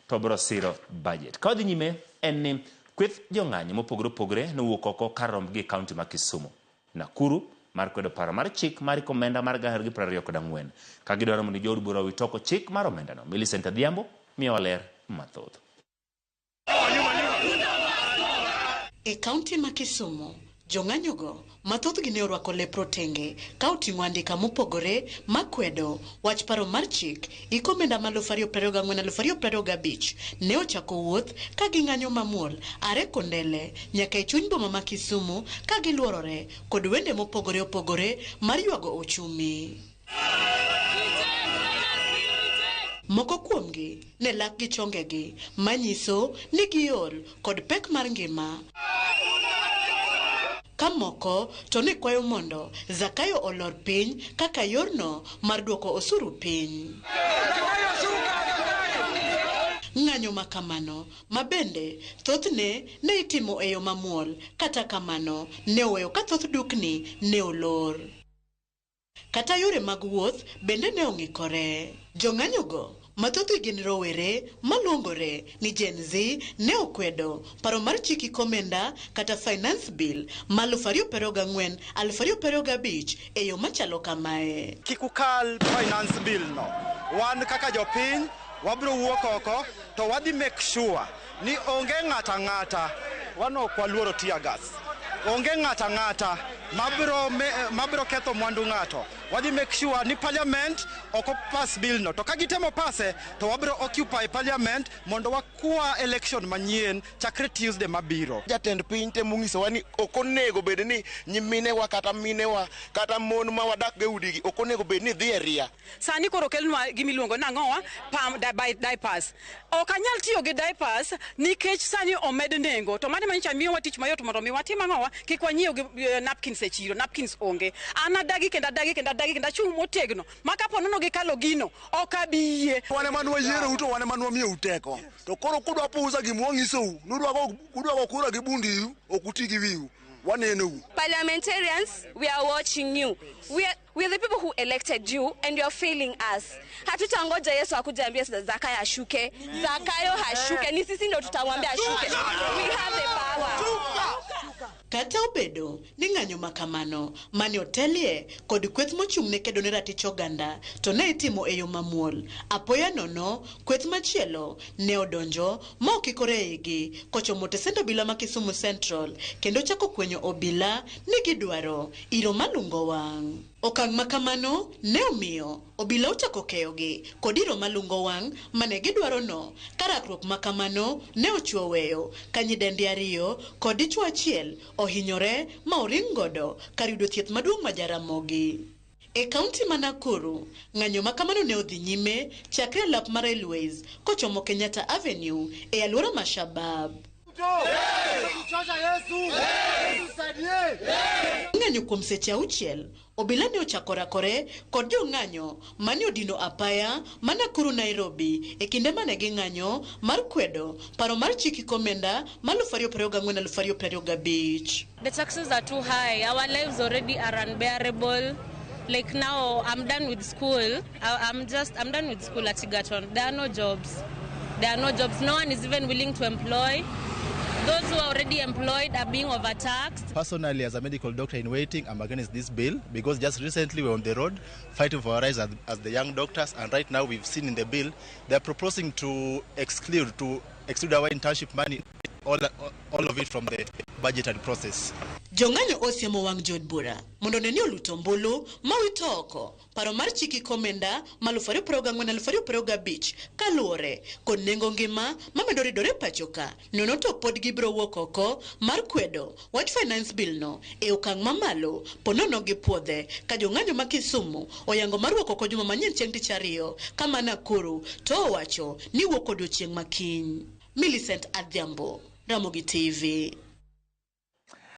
to biro siro budget. Ka wadhi nyime en ni kweth jong'anyo mopogore opogore nowuok oko kar rombgi e kaunti ma Kisumu, Nakuru mar kwedo paro mar chik mar iko omenda mar 2024 ka gidwaro mondo jood bura owit oko chik mar omendano. Millicent Adhiambo miyowa ler mathoth. E kaunti ma Kisumu, jong'anyogo ma thothgi ne orwako lep rotenge ka oting'o andika mopogore makwedo wach paro mar chik iko omenda ma 2024-2025 ne ochako wuoth ka ging'anyo mamuol are Kondele nyaka e chuny boma ma Kisumu ka giluorore kod wende mopogore opogore mar ywago ochumi. Moko kuomgi ne lak gi chongegi manyiso ni giol kod pek mar ngima. Ka moko to ne kwayo mondo Zakayo olor piny kaka yorno mar duoko osuru piny. Ng'anyo ma kamano, ma bende thothne ne itimo e yo mamuol, kata kamano ne oweyo ka thoth dukni ne olor. Kata yore mag wuoth bende ne ong'ikore. Jong'anyogo, ma thothgi gin rowere maluongore ni Gen Z, ne okwedo paro mar chik iko omenda kata Finance Bill ma 2024-2025 e yo machalo kamae. Kik ukal Finance Bill no. Wan kaka jopiny wabiro wuok oko to wadhi make sure ni onge ng'ato ang'ata, wan ok waluoro tear gas. Onge ng'ato ang'ata mabiro ketho mwandu ng'ato. Wadhi make sure ni parliament ok pass bill no. To ka gitemo pase to wabiro occupy parliament mondo wakwa election manyien chakre Tuesday mabiro. Jatend piny temo nyisowa ni ok onego bed ni nyiminewa kata minewa kata mon ma wadak go e udigi ok onego bed ni dhi e ria. Sani koro okelnwa gima iluongo nang'owa pam diapers. Ok anyal tiyo gi diapers nikech sani omed nengo. To mano manyicha miyowa tich mayot mondo mi watim ang'owa kik wanyiew gi napkins e chiro. Napkins onge. An adagi kendo adagi kendo adagi kendo achung' motegno ma kapo nono gikalo gino ok abi yie. Wan ema nwayierou to wan ema nwamiyou teko. To koro kudwa pusa gima wang'isou, nudwa go kura gi bundiu, ok uti gi wiu. Wanenou. Parliamentarians, we are watching you. We are the people who elected you and you are failing us. Hatutangoja Yesu akuje ambie Zakayo ashuke. Zakayo hashuke. Ni sisi ndio tutamwambia ashuke. We have the power. Kata obedo ni ng'anyo ma kamano mane otelie kod kweth mochung' ne kedo ne ratich oganda to ne itimo e yo mamuol, apoya nono kweth machielo ne odonjo ma okikore e igi kochomo tesend obila ma Kisumu Central kendo chako kwenyo obila ni gidwaro iro malungo wang'. Okang' ma kamano ne omiyo obila ochako keyogi kod iro malungo wang' mane gidwaro no ka rakruok ma kamano ne ochwo weyo ka nyidendi ariyo kod dichwo achiel ohinyore ma oring godo kar yudo thieth maduong' ma Jaramogi. E kaunti ma Nakuru, ng'anyo ma kamano ne odhi nyime chakre lap mar Railways kochomo Kenyatta Avenue e alwora ma Shabab. Ng'anyo kuom seche auchiel, obila ne ochako rakore kod jong'anyo mane odino apaya ma Nakuru Nairobi e kinde mane ging'anyo mar kwedo paro mar chik iko omenda ma 2024-2025. The taxes are too high. Our lives already are unbearable. Like now, I'm done with school. I'm done with school at Egerton. There are no jobs. There are no jobs. No one is even willing to employ. Those who are already employed are being overtaxed. Personally, as a medical doctor in waiting, I'm against this bill because just recently we were on the road fighting for our rights as the young doctors, and right now we've seen in the bill they're proposing to exclude our internship money, all of it from the budgetary process. Jong'anyo osiemo wang' jood bura mondo ne ni oluto ombulu ma wito oko paro mar chik iko omenda ma 2024-2025 kaluwore kod nengo ngima mamedo ridore pacho ka nono to pod gibiro wuok oko mar kwedo wach finance bill no e okang' mamalo ponono gi puodhe ka jong'anyo ma Kisumu oyango mar wuok oko juma manyien chieng' tich ariyo ka ma Nakuru to owacho ni wuok odiochieng' makiny. Millicent Adhiambo, Ramogi TV.